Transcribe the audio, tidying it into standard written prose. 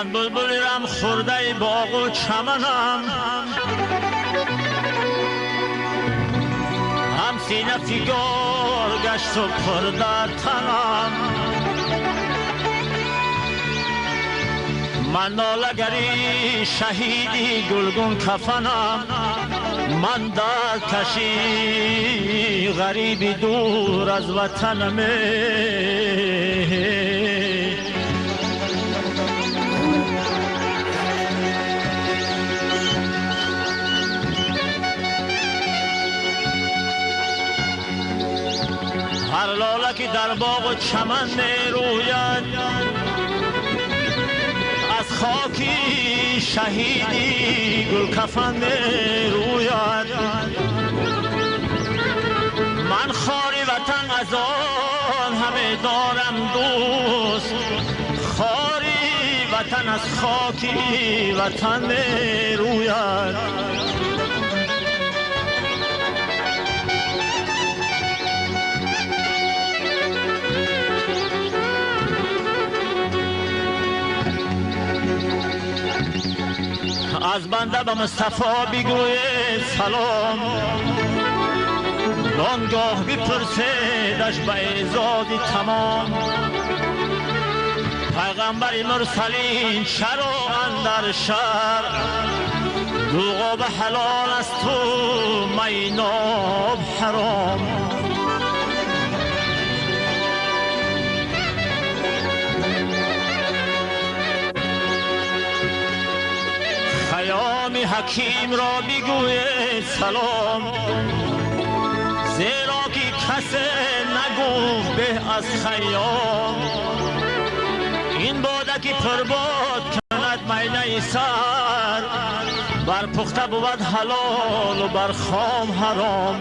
Ман булбулам хурдаи боғу чаманам, ҳам сина фигор гашту пурдар танам. Ман нолагари шаҳиди гулгун кафанам, ман дардкаши ғариби дур аз ватанам. Ҳар лола ки дар боғу чаман мерӯяд, аз хоки шаҳиди гулкафан мерӯяд. Ман хори ватан аз он ҳаме дорам дӯст, хори ватан аз хоки ватан мерӯяд. Аз банда ба Мустафо бигӯед салом, он гоҳ бипурседаш ба эъзози тамом. Пайғамбари мурсалин чаро андар шаҳр дуғоба ҳалол асту майи ноб ҳаром? Хайёми ҳакимро бигӯед салом, зеро ки касе нагуфт беҳ аз Хайём. Ин бода ки пурбод кунад майнаи сар, бар пухта бувад ҳалолу бар хом ҳаром.